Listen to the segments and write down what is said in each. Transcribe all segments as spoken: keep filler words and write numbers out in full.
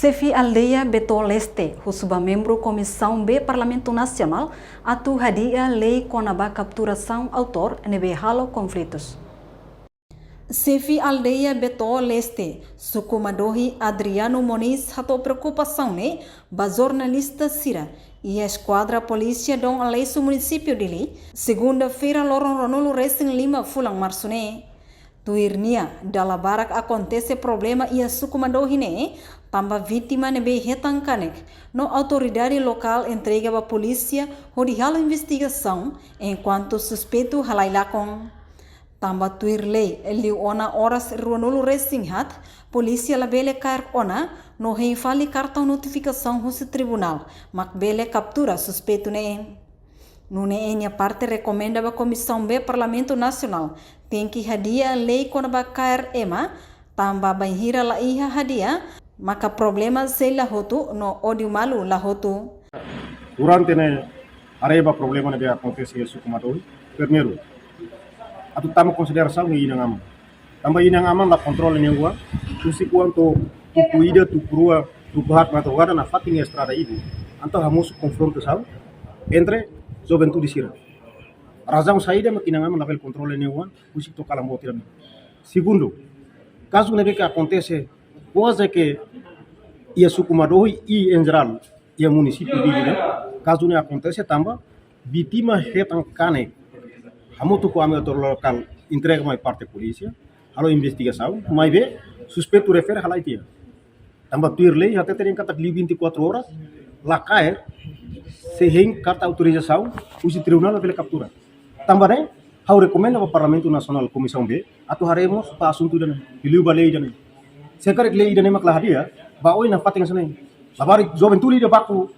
Xefe aldeia Beto Leste husu ba membru Komisaun B Parlamentu Nasionál atu hadi'a lei kona-ba kapturasaun autór ne'ebé halo konflitus. Xefe aldeia Beto Leste, suku Madohi, Adriano Moniz hato'o preokupasaun ne'e ba jornalista sira iha eskuadra polísia Dom Aleixo, munisípiu Dili, segunda-feira loron ruanulu-resin-lima fulan Marsu ne'e. Tuir nia, dala barak akontese problema iha suku Madohi ne'e, tanba vítima ne'ebé hetan kanek, no autoridade lokál entrega ba polísia hodi halo investigasaun, enkuantu suspeitu halai lakon. Tanba tuir lei, liu ona oras ruanulu-resin-haat, polísia labele kaer ona, no hein fali kartaun notifikasaun husi tribunál, mak bele kaptura suspeitu ne'e. Nune'e nia parte rekomenda ba Komisaun B Parlamentu Nasionál tenke hadi'a lei kona-ba kaer ema, tanba bainhira la iha hadi'a, maka problema sei la hotu no ódiu malu la hotu. Durante ne'e haree ba problema ne'ebé akontese iha suku Madohi. Primeiru, atu tama konsiderasaun inan-aman. Tanba inan-aman la kontrola nia oan, husi oan to'o tuku ida, tuku rua, tuku haat madrugada nafatin iha estrada ibu. Entaun hamosu konfrontasaun entre juventude sira. Razaun saida mak inan-aman labele kontrola nia oan, husi to'o kalan boot ida-ne'e. Segundu, kazu ne'ebé ke akontese, kuaze ke iha suku Madohi i en jerál, iha munisípiu Dili ne'e, kazu ne'e akontese tanba vítima hetan kanek. Hamutuk ho ami autoridade lokál entrega mai parte polísia, halo investigasaun, maibé suspeitu refere halai tiha. Tanba tuir lei hatete dehan katak liu vinte e quatro horas, la kaer, sei hein karta autorizasaun husi tribunál labele kaptura. Tanba ne'e, ha'u rekomenda ba Parlamentu Nasionál Komisaun B, atu haree mós ba asuntu ida-ne'e, liuliu ba lei ida-ne'e. Se karik lei ida-ne'e mak la hadi'a, ba oin nafatin hanesan ne'e. Labarik juventude ida baku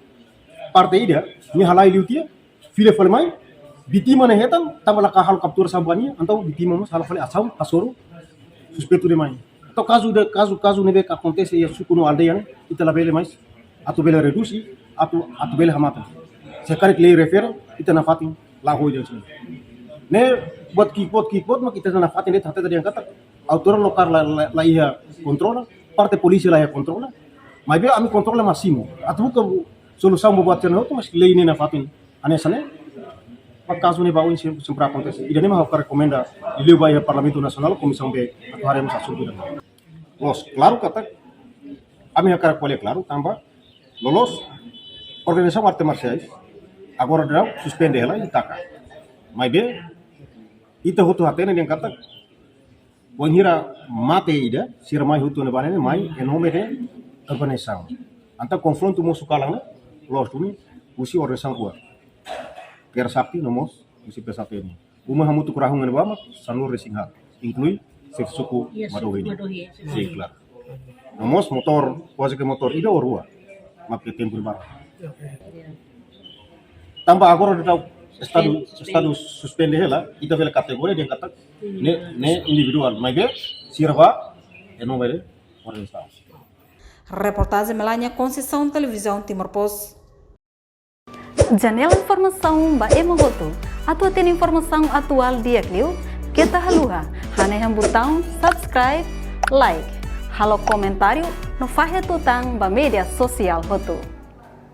parte ida, nia halai liu tiha, fila fali mai, vítima ne'e hetan, tanba la ka halo kapturasaun ba nia, entaun vítima mós halo fali asaun, hasoru suspeitu ida mai. Entaun kazu ida, kazu, kazu ne'ebé ke akontese iha suku no aldeia ne'e, ita labele mais, atu bele redús, atu, atu bele hamate. Se karik lei refere, ita nafatin, la hoi de'it. Ne'e, buat ki'ik-boot, ki'ik-boot, mak ita nafatin de'it hatete dehan katak, autoridade lokál la, la, la iha kontrola, parte polísia la iha kontrola, maibé ami kontrola másimu. Atu buka solusaun ba buat sira-ne'e hotu, mas lei ne'e nafatin hanesan ne'e, mak kazu ne'e ba oin sempre, sempre akontese. Ida-ne'e mak ha'u hakarak rekomenda, liuliu ba iha Parlamentu Nasionál, Komisaun B, atu haree mós asuntu ida-ne'e. Loos, klaru katak, ami hakarak ko'alia klaru, tanba, loloos, organizasaun arte marsiais, agora daudaun, suspende hela, i taka. Maibé, ita hotu hatene dehan katak, wainhira mate ida, sira mai hotu ne'ebá ne'e, mai, em nome de organizasaun. Entaun konfrontu mosu kalan ne'e, loos duni, husi organizasaun rua. Kera Sakti, no mós, husi P S A T ne'e. Uma hamutuk rahun ne'ebá mak, sanulu-resin-haat, inklui xefe suku Madohi ne'e. Sin, klaru. No mós motór, kuaze ke motór ida ou rua, mak iha tempu barak. Tanba agora daudaun estadu, estadu suspende hela, ita bele kategoria dehan katak, ne'e, ne'e individuál, maibé, sira bá, em nome de organizasaun. Reportajen Melania Conceição, Televizaun Timor Post. Janela informasaun ba ema hotu. Atu hatene informasaun atuál di'ak liu, keta haluha hanehan butaun subscribe, like, halo komentáriu no fahe tutan ba média sosiál hotu.